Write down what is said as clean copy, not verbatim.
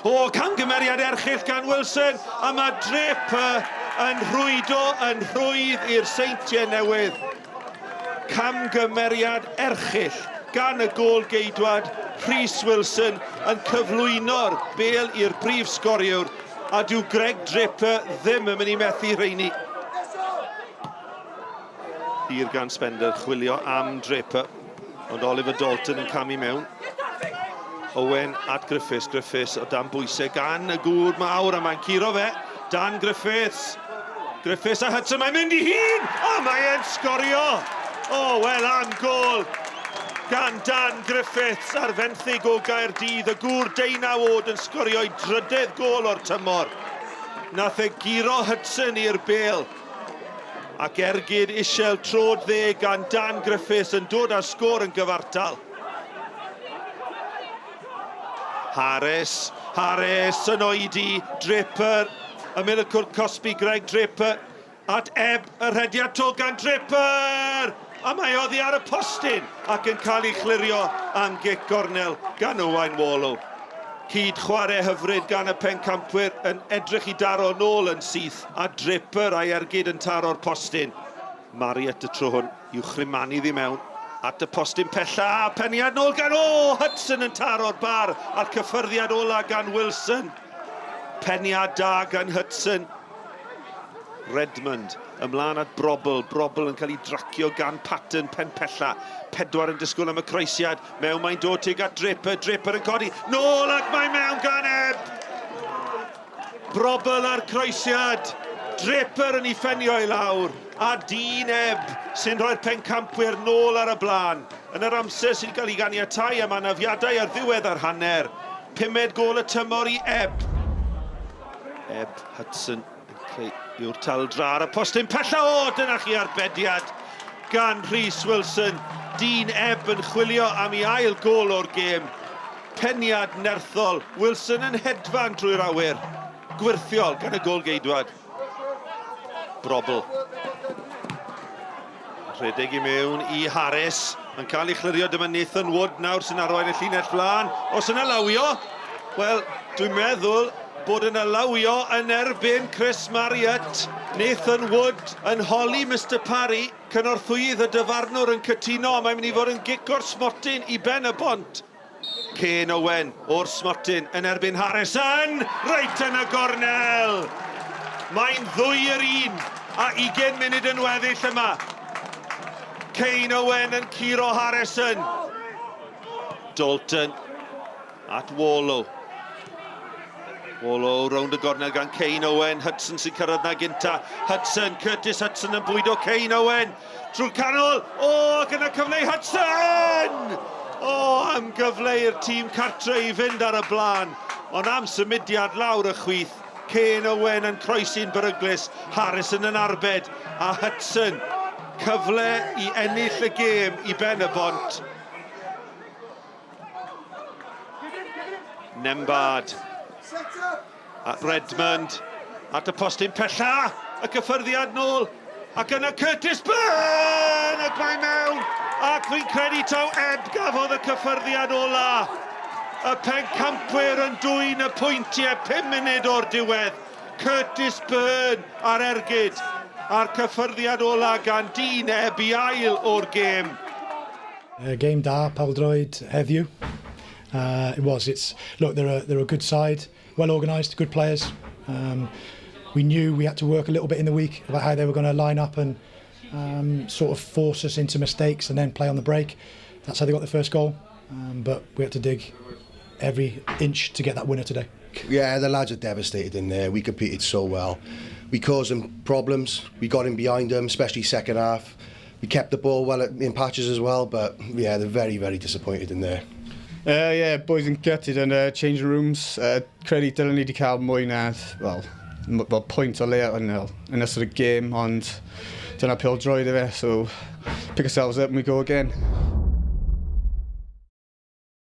O, camgymeriad erchyll gan Wilson, a mae Draper yn rhwydo yn rhwydd i'r Seintiau Newydd. Camgymeriad erchyll gan y gôl-geidwad Rhys Wilson yn cyflwyno'r bêl i'r brif sgoriwr, a dyw Greg Draper ddim yn mynd i methu rheini. Hir gan Spender, chwilio am Draper, ond Oliver Dalton yn camu mewn. Owen at Griffiths, Griffiths o dan bwysau gan y gŵr mawr, a mae'n curo fe. Dan Griffiths. Griffiths a Hudson, mae'n mynd i hun, a mae e'n sgorio! O, oh, wel, am gol gan Dan Griffiths ar fenthyg o Gaerdydd, y gŵr deunaw oed yn sgorio'i drydedd gol o'r tymor. Nath e guro Hudson i'r bêl. Ac ergyd isel trod dde gan Dan Griffiths yn dod â'r sgôr yn gyfartal. Harris, Harris yn oedi, Draper, ymyl y cwrt cosbi, Greg Draper, at Ebb, y rhediad to gan Draper! A mae oddi ar y postyn ac yn cael ei chlirio am gic gornel gan Owain Wallow. Cyd chwarae hyfryd gan y pencampwyr yn edrych i daro nôl yn syth, a Draper a'i ergyd yn taro'r postyn. Marriott y tro hwn i'w chrymanu ddi mewn at y postyn pella, a peniad nôl gan, o, Hudson yn taro'r bar, a'r cyffyrddiad ola gan Wilson. Peniad da gan Hudson. Redmond ymlaen at Brobl, Brobl yn cael ei dracio gan Patton, pen pella. Pedwar yn disgwyl am y croesiad, mewn mae'n dod tuag at Draper, Draper yn codi, nôl ac mae mewn gan Ebb! Brobl a'r croesiad, Draper yn ei ffenio i lawr, a Dean Ebb sy'n rhoi'r pencampwyr nôl ar y blaen. Yn yr amser sy'n cael ei ganiatau am anafiadau ar ddiwedd yr hanner, pumed gôl y tymor i Ebb. Ebb Hudson yn creu yw'r taldra ar y postyn pella. O, dyna chi arbediad gan Rhys Wilson. Dean Ebb yn chwilio am ei ail gôl o'r gêm. Peniad nerthol, Wilson yn hedfan drwy'r awyr. Gwyrthiol gan y gôl-geidwad. Brobl. Rhedeg i mewn i Harris. Mae'n cael ei chlirio, dyma Nathan Wood nawr sy'n arwain y llinell flaen. Os yna lawio, wel, dwi'n meddwl bod yna lawio yn erbyn Chris Marriott. Nathan Wood yn holi Mister Parry, cynorthwyydd y dyfarnwr yn cytuno, mae'n mynd i fod yn gic o'r smotyn i Ben y Bont. Kane Owen o'r smotyn yn erbyn Harrison, reit yn y gornel! Mae'n ddwy yr un a 20 munud yn weddill yma. Kane Owen yn curo Harrison. Dalton at Warlow. Warlow rownd y gornel gan Kane Owen. Hudson sy'n cyrraedd na gynta. Hudson, Curtis Hudson yn bwydo Kane Owen. Trwy'r canol, o, ac yna cyfle i Hudson! O, am gyfle i'r tîm cartre i fynd ar y blaen. Ond am symudiad lawr y chwith, Kane Owen yn croesi'n beryglus, Harrison yn arbed, a Hudson, cyfle i ennill y gêm i Ben y Bont. Nembard. A Redmond at y postyn pella, y cyffyrddiad nôl, ac yna Curtis Byrne, ac mae mewn, ac fi'n credu taw Ebb gafodd y cyffyrddiad ola. Y pencampwyr yn dwyn y pwyntiau 5 munud o'r diwedd. Curtis Byrne ar ergyd, a'r cyffyrddiad ola gan Dean Ebb i ail o'r gêm. Game da, pêl-droed heddiw. It was. It's look, they're a they're a good side, well organised, good players. We knew we had to work a little bit in the week about how they were going to line up and sort of force us into mistakes and then play on the break. That's how they got the first goal. But we had to dig every inch to get that winner today. Yeah, the lads are devastated in there. We competed so well. We caused them problems. We got in behind them, especially second half. We kept the ball well in patches as well, but yeah, they're very, very disappointed in there. Yeah, boys yn gutted yn changing rooms. Credu dylen ni wedi cael mwy na, well, well, pwynt o leia yn ystod y gêm, ond dyna pêl-droed ife, so pick ourselves up and we go again.